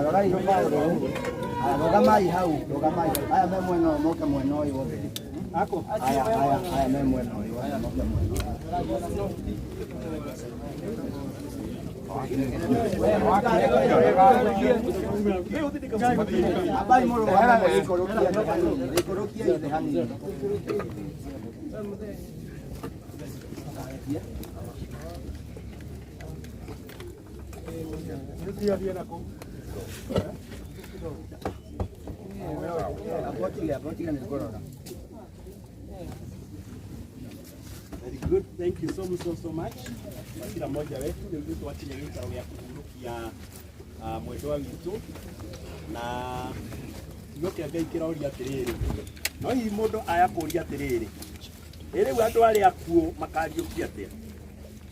Rorai rũbaũ rũu. Aya, rũgamai hau, rũgamai. Aya me mwena ũyũ moke mwena ũyũ othe. Aya, aya, aya me mwena ũyũ, aya moke mwena ũyũ. Ambai mũrũgame mũgĩikũrũkia thĩ hanini, ikũrũkiai thĩ hanini. Abotige, abotige nĩngũrora. Very good. Thank you so so so much. Kwa kila mmoja wetu rĩu nĩ twakinya gĩikaro gĩa kũhurũkia mwendwa witũ na kiugo kĩa Ngai kĩroria atĩrĩrĩ, no hihi mũndũ aya kũria atĩrĩrĩ, ĩ rĩu andũ arĩa akuũ makariũkio atĩa?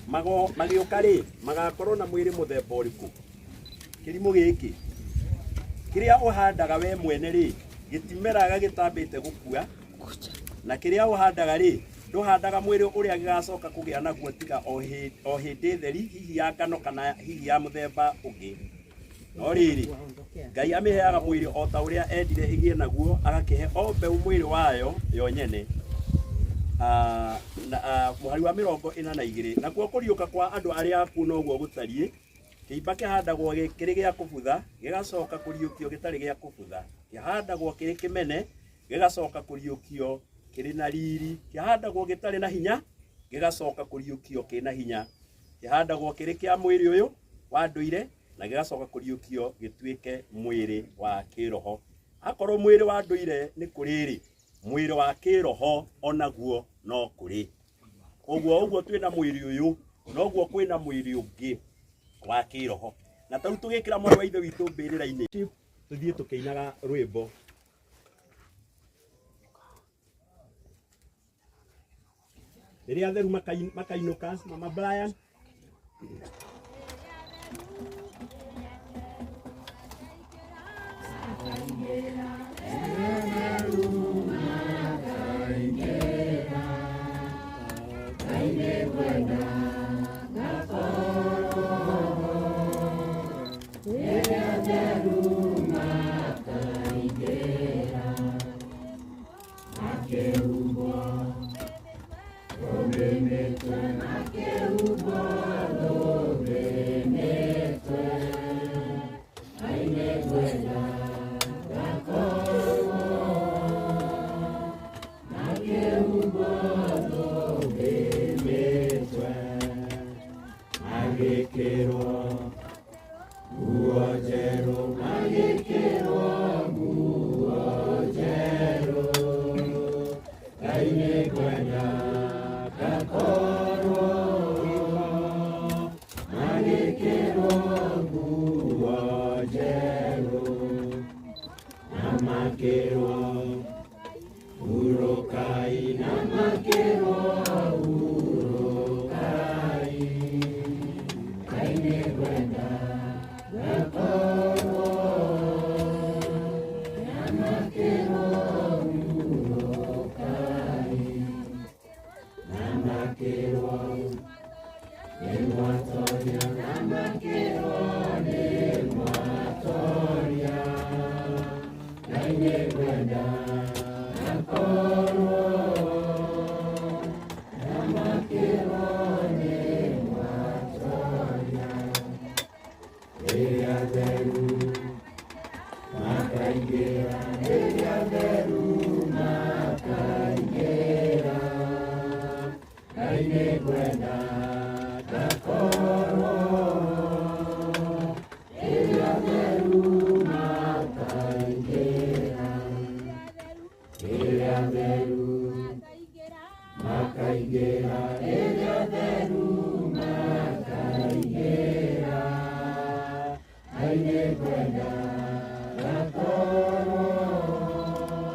Mago magĩũka rĩ, magakorwo na mwĩrĩ mũthemba ũrĩkũ? Kĩrimũ gĩkĩ kĩrĩa ũhandaga we mwene rĩ, gĩtimeraga gĩtambĩte gũkua, na kĩrĩa ũhandaga rĩ, ndũhandaga mwĩrĩ ũrĩa gĩgacoka kũgĩa naguo tiga o hĩndĩ theri, hihi ya ngano kana hihi ya mũthemba ũngĩ. No rĩrĩ, Ngai amĩheaga mwĩrĩ o ta ũrĩa endire ĩgĩe naguo, agakĩhe o mbeũ mwĩrĩ wayo yo nyene. Mũhari wa 42, nakuo kũriũka kwa andũ arĩa akuũ noguo gũtariĩ. Kĩimba kĩhandagwo kĩrĩ gĩa kũbutha, gĩgacoka kũriũkio gĩtarĩ gĩa kũbutha. Kĩhandagwo kĩrĩ kĩmene, gĩgacoka kũriũkio kĩrĩ na riri. Kĩhandagwo gĩtarĩ na hinya, gĩgacoka kũriũkio kĩna hinya. Kĩhandagwo kĩrĩ kĩa mwĩrĩ ũyũ wa ndũire, na gĩgacoka kũriũkio gĩtuĩke mwĩrĩ wa kĩroho. Akorwo mwĩrĩ wa ndũire nĩ kũrĩ-rĩ, mwĩrĩ wa kĩroho onaguo no kũrĩ. Koguo ũguo twĩna mwĩrĩ ũyũ, noguo kwĩna mwĩrĩ ũngĩ wa kĩroho. Na tarĩu tũgĩkĩra mwarĩ wa ithe witũ mbĩrĩra-inĩ, tũthiĩ tũkĩinaga rwĩmbo. Rĩrĩa atheru makainũka, Mama Brian.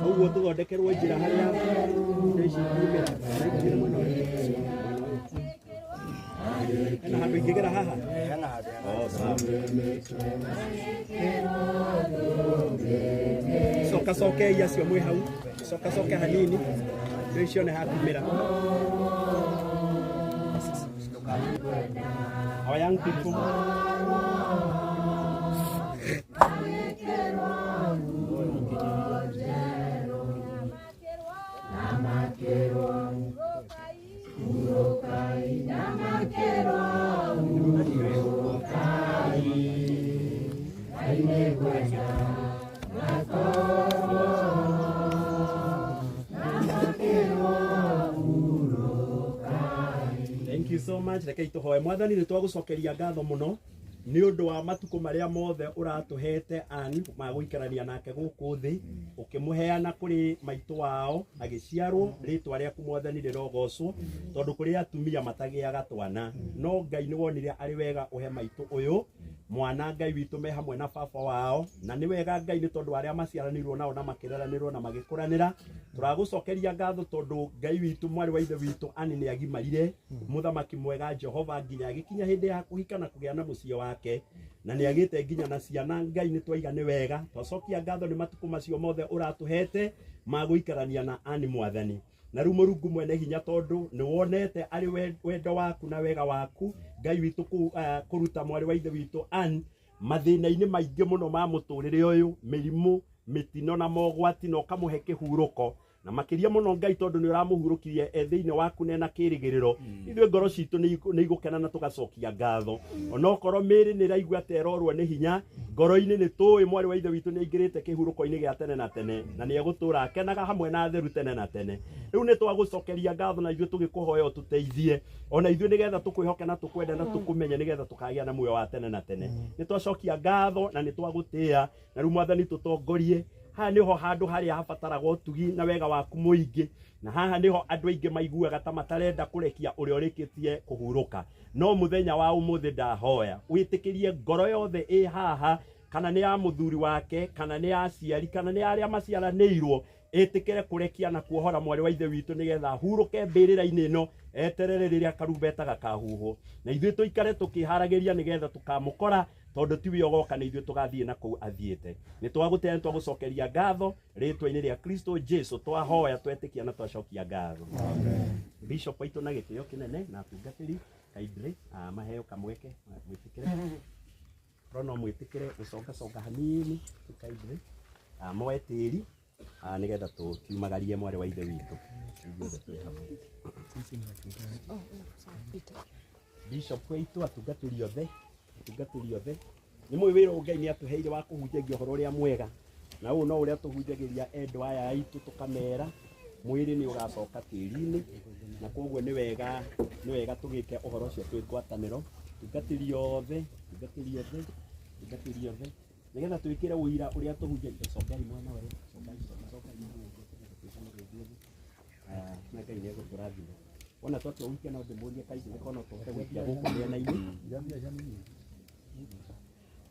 Ũguo tũthondekerwo njĩra harĩa indo ici ingiumĩra. Hena mwena ũyũ. Hena handũ ingĩgera haha? Hena handũ. Oh, sawa. Coka cokei acio mwĩ hau. Coka coke hanini. Indo icio nĩ hakumĩra. Our young people. Thank you so much. Reke ituhoe mwathani ni twagucokeria ngatho muno ni undu wa matuko maria mothe uratuhete ani ma guikarania nake guku thi ukimuheana kuri maitu wao agiciarwo ritwa riaku mwathani rirogocwo tondu kuri atumia matagiaga twana no Ngai ni wonire ari wega uhe maitu uyu mwana Ngai witu me hamwe na baba wao na ni wega Ngai ni tondu aria maciaranirwo nao na makireranirwo na magikuranira turagucokeria ngatho tondu Ngai witu mwari wa ithe witu ani ni agimarire muthamaki mwega Jehova nginya agikinya hindi ya kuhika na kugia na mucii wake na ni agite nginya na ciana Ngai ni twaiga ni wega twacokia ngatho ni matuku macio mothe uratuhete ma guikarania na ani mwathani na riu Murungu mwene hinya tondu ni wonete ari wendo waku na wega waku Ngai witu kuruta mwari wa ithe witu an mathina-ini maingi muno ma muturire uyu mirimu mitino na mogwati na ukamuhe kihuruko na makiria muno Ngai tondu ni uramuhurukirie e thiini waku nena kirigiriro ithuĩ ngoro citu ni igukena na tugacokia ngatho onokorwo mĩĩrĩ nĩ ĩraigua ta ĩrorwo nĩ hinya ngoro-inĩ nĩ tũĩ mwari wa ithe witũ nĩ aingĩrĩte kĩhurũko-inĩ gĩa tene na tene na nĩ egũtũra akenaga hamwe na atheru tene na tene rĩu nĩ twagũcokeria ngatho na ithuĩ tũgĩkũhoya ũtũteithie ona ithuĩ nĩgetha tũkwĩhoke na tũkwende na tũkũmenye nĩgetha tũkagĩa na muoyo wa tene na tene nĩ twacokia ngatho na nĩ twagũtĩĩa na rĩu mwathani tũtongorie haha niho handu haria habataraga utugi na wega waku muingi na haha niho andu aingi maiguaga ta matarenda kurekia uria urikitie kuhuruka no muthenya wa umuthi ndahoya witikirie ngoro yothe i haha kana ni ya muthuri wake kana ni ya aciari kana ni aria maciaranĩirwo itikire kurekia na kuohora mwari wa ithe witu nigetha huruke mbĩrĩra-inĩ ĩno eterere rĩrĩa karumbeta gakahuhwo na ithuĩ tũikare tũkĩharagĩria nigetha tũkamũkora tondu tiwe ũgoka nĩ ithuĩ tũgathiĩ na kũu athiĩte nĩ twagũtĩa nĩ twagũcokeria ngatho rĩtwa-inĩ rĩa Kristo Jesu twahoya twetĩkia na twacokia ngatho. Amen. Bishop aitũ na gĩtĩo kĩnene na atungatĩri kaindre maheo kamweke mwĩtĩkĩre rono mwĩtĩkĩre gũcongaconga hanini kaindre moe tĩri nigetha tũkiumagarie mwarĩ wa ithe witũ ithuothe twĩ hamwe. Bishop waitũ atungatĩri othe nĩ mũĩ wĩra Ngai nĩ atũheire wa kũhunjagia ũhoro ũrĩa mwega na ũũ no ũrĩa tũhunjagĩria endwa aya aitũ tũkamera mwĩrĩ nĩ ũgacoka tĩri-inĩ na koguo nĩ wega tũgĩke ũhoro ũcio twĩ ngwatanĩro tungatĩri othe nĩgetha twĩkĩre ũira ũrĩa tũhunjagia cokai mwana ũyũ cokai na Ngai nĩ egũtũrathima wona twatua wike no ndĩmũrie kaingĩ nĩkorwo no tũhote gũikia gũkũ mĩena-inĩ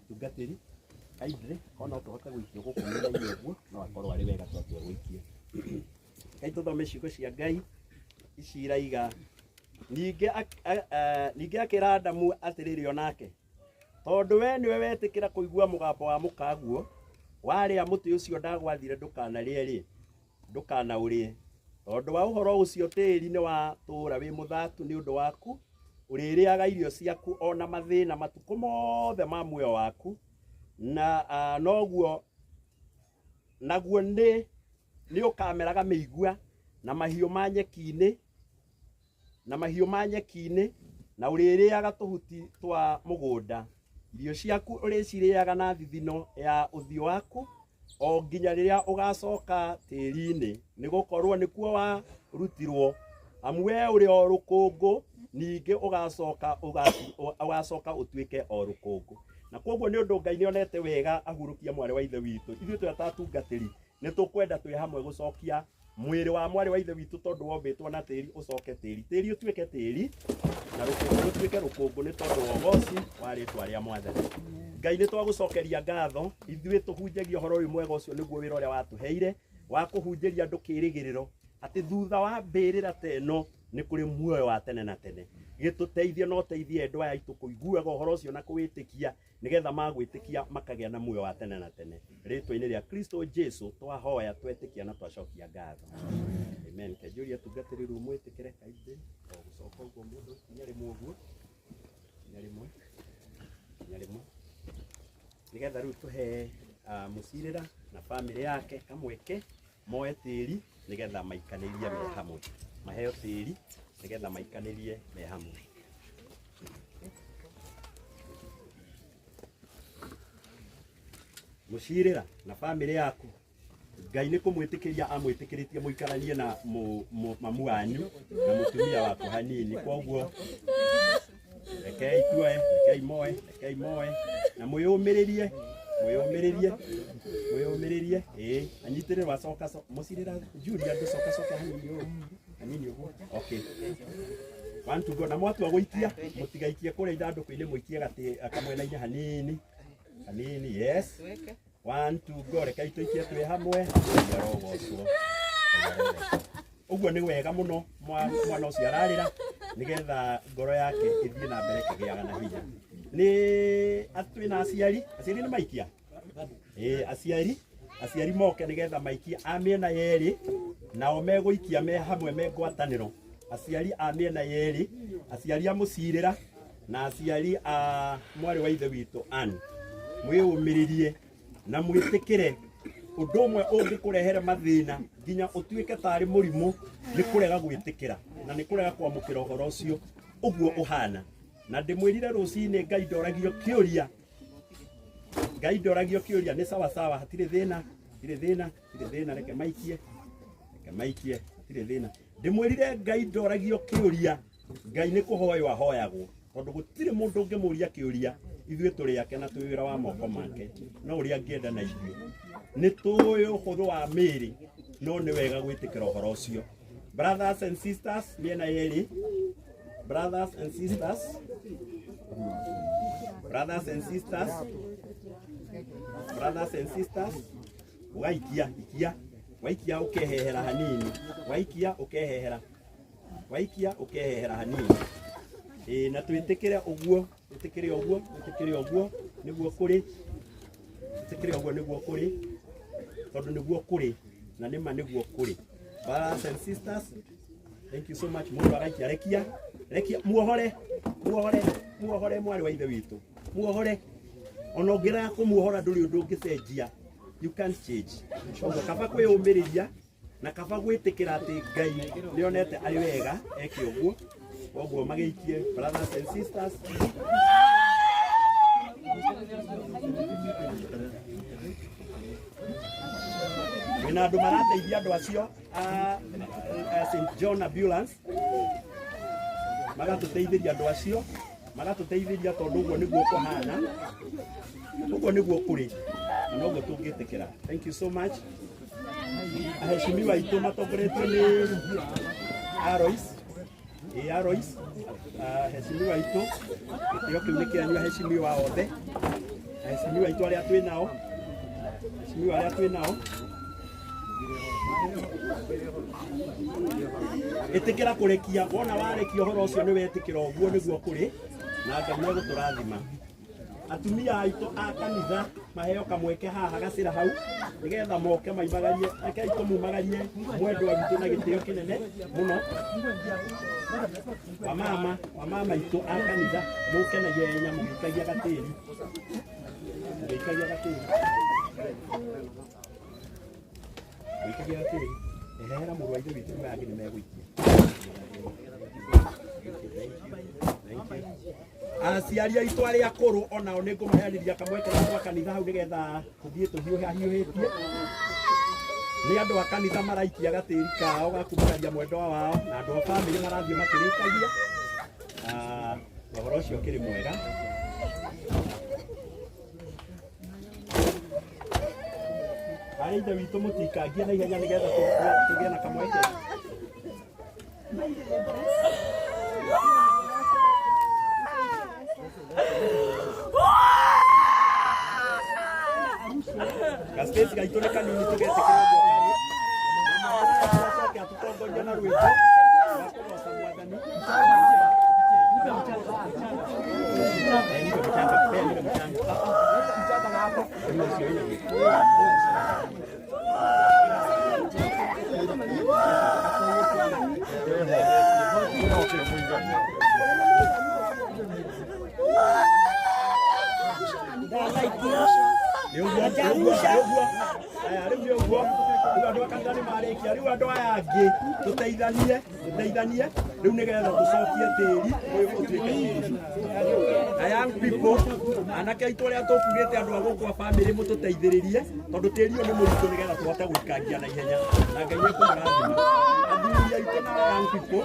tungatĩri kaindre korwo no tũhote gũikia gũkũ mĩena-inĩ ũguo no akorwo arĩ wega twatua gũikia Ngai tũthome ciugo cia Ngai ici iraiga ningĩ akĩra Adamu atĩrĩrĩ onake tondu we niwe wetĩkĩra kũigua mũgambo wa mũkaguo warĩa mũtĩ ũcio ndagwathire ndũkanarĩe rĩ ndũkanaũrĩe tondu wa ũhoro ũcio tĩĩri nĩ watũũra wĩ mũthatu nĩ ũndũ waku ũrĩrĩaga irio ciaku ona mathĩna matukũ mothe ma muoyo waku na noguo naguo nĩ ũkameraga mĩigua na mahiũ ma nyeki-inĩ na ũrĩrĩaga tũhuti twa mũgũnda irio ciaku ũrĩcirĩaga na thithino ya ũthiũ waku o nginya rĩrĩa ũgacoka tĩĩri-inĩ nĩgũkorwo nĩkuo warutirwo amu we ũrĩ o rũkũngũ ningĩ ũgacoka ũtuĩke o rũkũngũ na koguo nĩ ũndũ Ngai nĩonete wega ahurukia mwarĩ wa ithe witũ ithuĩ twĩ atungatĩri nĩ tũkwenda twĩ hamwe gũcokia mwĩrĩ wa mwarĩ wa ithe witũ tondũ wombĩtwo na tĩĩri ũcoke tĩĩri tĩĩri ũtuĩke tĩĩri na rũkũngũ rũtuĩke rũkũngũ nĩ tondũ wa ũgoci wa rĩtwa rĩa mwathani Ngai nĩ twagũcokeria ngatho ithuĩ tũhunjagia ũhoro ũyũ mwega ũcio nĩguo wĩra ũrĩa watũheire wa kũhunjĩria andũ kĩĩrĩgĩrĩro atĩ thutha wa mbĩrĩra ta ĩno nĩ kũrĩ muoyo wa tene na tene gĩtũteithie no teithie andũ aya aitũ kũiguaga ũhoro ũcio na kũwĩtĩkia nĩgetha magwĩtĩkia makagĩa na muoyo wa tene na tene rĩtwa-inĩ rĩa Kristo Jesu twahoya twetĩkia na twacokia ngatho. Amen. Kenjũria tungatĩri rĩu mwĩtĩkĩre kaingĩ o gũcoka ũguo mũndũ ikinya rĩmwe ũguo ikinya rĩmwe. Nigetha riu tuhe mucirira na family yake kamweke moe tĩri nigetha maikanĩrie me hamwe, maheo tĩri nigetha maikanĩrie me hamwe. Mucirira na family yaku Ngai nĩ kũmwĩtĩkĩria amwĩtĩkĩrĩtie mũikaranie na mamu wanyu na mũtumia waku hanini, koguo rekei tuoe, rekei moe, rekei moe na mwĩyũmĩrĩrie, mwĩyũmĩrĩrie, mwĩyũmĩrĩrie. Ĩĩ anyitĩrĩrwo acoka mũcirĩra Julia ndũcoka coka hanini ũũ hanini ũguo. Okay, one to go. Na mwatua gũikia mũtigaikie kũrĩa ithandũkũ-inĩ, mũikie gatĩ kamwena-inĩ hanini hanini. Yes, one two go. Rekei tũikie twĩ hamwe. Ngai arogocwo. Ũguo nĩ wega mũno mwana ũcio ararĩra nĩgetha ngoro yake ĩthiĩ na mbere kĩgĩaga na hinya. Nĩ twĩna aciari, aciari nĩ maikia? Ĩĩ aciari, aciari moke nĩgetha maikie a mĩena yerĩ, nao megũikia me hamwe me ngwatanĩro. Aciari a mĩena yerĩ, aciari a mũcirĩra na aciari a mwarĩ wa ithe witũ Ann, mwĩyũmĩrĩrie na mwĩtĩkĩre ũndũ ũmwe ũngĩkũrehere mathĩna nginya ũtuĩke tarĩ mũrimũ nĩ kũrega gwĩtĩkĩra na nĩ kũrega kwamũkĩra ũhoro ũcio ũguo ũhana. Na ndĩmwĩrire rũcinĩ Ngai ndoragio kĩũria, Ngai ndoragio kĩũria, nĩ sawa sawa, hatirĩ thĩna, hatirĩ thĩna, hatirĩ thĩna, reke maikie, reke maikie, hatirĩ thĩna. Ndĩmwĩrire Ngai ndoragio kĩũria, Ngai nĩ kũhoywo ahoyagwo, tondũ gũtirĩ mũndũ ũngĩmũria kĩũria, ithuĩ tũrĩ ake na twĩ wĩra wa moko make, no ũrĩa angĩenda na ithuĩ. Nĩ tũĩ ũhũthũ wa mĩĩrĩ, no nĩ wega gwĩtĩkĩra ũhoro ũcio. Brothers and sisters, mĩena yerĩ, brothers and sisters, brothers and sisters, brothers and sisters, waikia ikia, waikia ũkehehera hanini, waikia ũkehehera, waikia ũkehehera hanini. Ĩĩ na twĩtĩkĩre ũguo, twĩtĩkĩre ũguo, twĩtĩkĩre ũguo nĩguo kũrĩ, twĩtĩkĩre ũguo nĩguo kũrĩ, tondũ nĩguo kũrĩ na nĩma nĩguo kũrĩ. Brothers and sisters, thank you so much. Mũndũ araikia, rekia, rekia, muohore, muohore, muohore mwarĩ wa ithe witũ, muohore. Ona ũngĩrega kũmuohora ndũrĩ ũndũ ũngĩcenjia, you can't change. Koguo kaba kwĩyũmĩrĩria na kaba gwĩtĩkĩra atĩ Ngai nĩonete arĩ wega eke ũguo. Koguo magĩikie, brothers and sisters. Wĩna andũ marateithia andũ acio a St John Ambulance, magatũteithĩria andũ acio, magatũteithĩria tondũ ũguo nĩguo kũhana, ũguo nĩguo kũrĩ na noguo tũngĩtĩkĩra. Thank you so much. Aheshimiwa aitũ matongoretio nĩ Alois, ĩ Alois, aheshimiwa aitũ, gĩtĩo kĩu nĩ kĩanyu aheshimiwa othe, aheshimiwa aitũ arĩa twĩ nao, aheshimiwa arĩa twĩ nao. Ĩtĩkĩra kũrekia, wona warekia ũhoro ũcio nĩ wetĩkĩra ũguo nĩguo kũrĩ, na Ngai nĩ egũtũrathima. Atumia aitũ a kanitha maheo kamweke haha gacĩra hau nĩgetha moke maimagarie, rekei tũmumagarie mwendwa witũ na gĩtĩo kĩnene mũno. Wamama, wamama aitũ a kanitha mũke na ihenya mũgĩikagia gatĩri, mũgĩikagia gatĩri, mũgĩikagia gatĩri. Ehera mũrũ wa ithe witũ, nĩ angĩ nĩ megũikia. Aciari aitũ arĩa akũrũ onao nĩ ngũmaheanĩria kamweke gwa kanitha hau nĩgetha tũthiĩ tũhiũhahiũhĩtie. Nĩ andũ a kanitha maraikia gatĩri kao ga kumagaria mwendwa wao, na andũ a bamĩrĩ marathiĩ makĩrĩkagia. Ũhoro ũcio ũkĩrĩ mwega. Harĩ ithe witũ mũtikangie na ihenya nĩgetha tũgĩe na kamweke. Gaspesi gaitũ nĩ kanini tũgetĩkĩra ũguo karĩ. Acoke atũtongoria na rwĩmbo rwa kũgoca Mwathani. Nipe mchanga, nipe mchanga. Hiyo sio hiyo. Aya rĩu nĩ ũguo rĩu andũ a kanitha nĩ marĩkia rĩu andũ aya angĩ tũteithanie tũteithanie rĩu nĩgetha tũcokie tĩri ũyũ ũtuĩke tĩri. Na young people anake aitũ arĩa tũkugĩte andũ a gũkũ a bamĩrĩ mũtũteithĩrĩrie tondũ tĩri ũyũ nĩ mũritũ nĩgetha tũhote gũikangia na ihenya na Ngai nĩ ekũmũrathima. Athuri aitũ na young people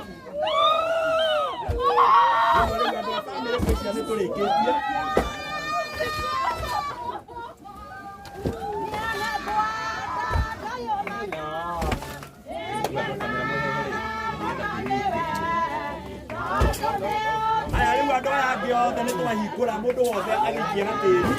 rĩu andũ a bamĩrĩ ngwĩciria nĩ tũrĩkĩtie. Aya rĩu andũ aya angĩ othe nĩ twahingũra mũndũ wothe agĩikie gatĩri.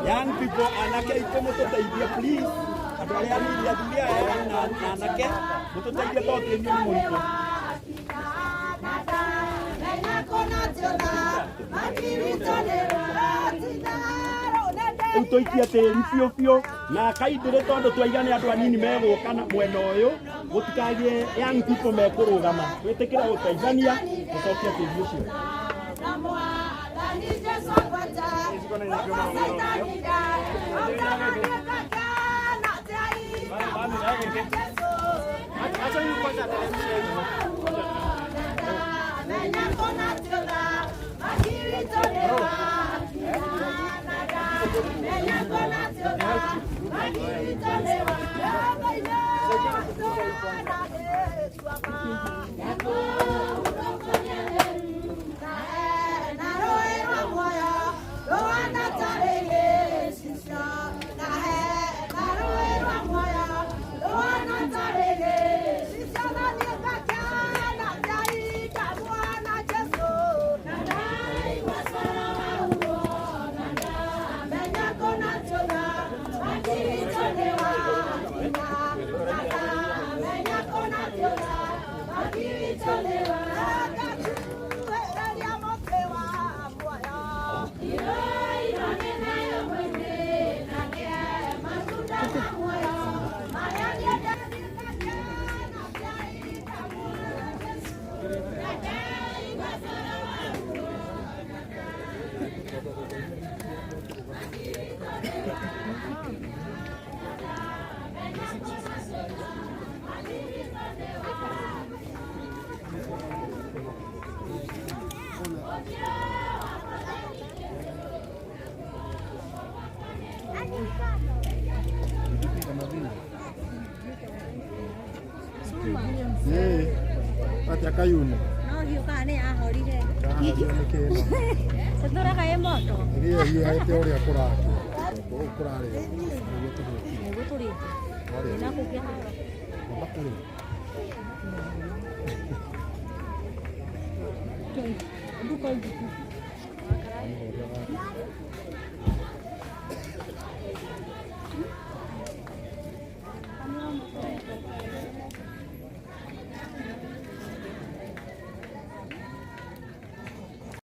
Young people anake aitũ mũtũteithie please andũ arĩa anini athuri aya na anake mũtũteithie tondũ tĩri nĩ mũritũ. Rĩu tũikie tĩri biũ biũ na kaindĩrĩ tondũ twaiga nĩ andũ anini megũka na mwena ũyũ gũtikagĩe young people mekũrũgama twĩtĩkĩre gũteithania tũcokie tĩri ũcio. Atia kayuno. No hiyo kana ahorire. Ahorire. Tũraga ĩ moto. Ĩrĩa hihaĩte ũrĩa kũrakio. Kũrarĩ. Nĩguo tũrĩte. Na kũngĩ haha. Bakuri.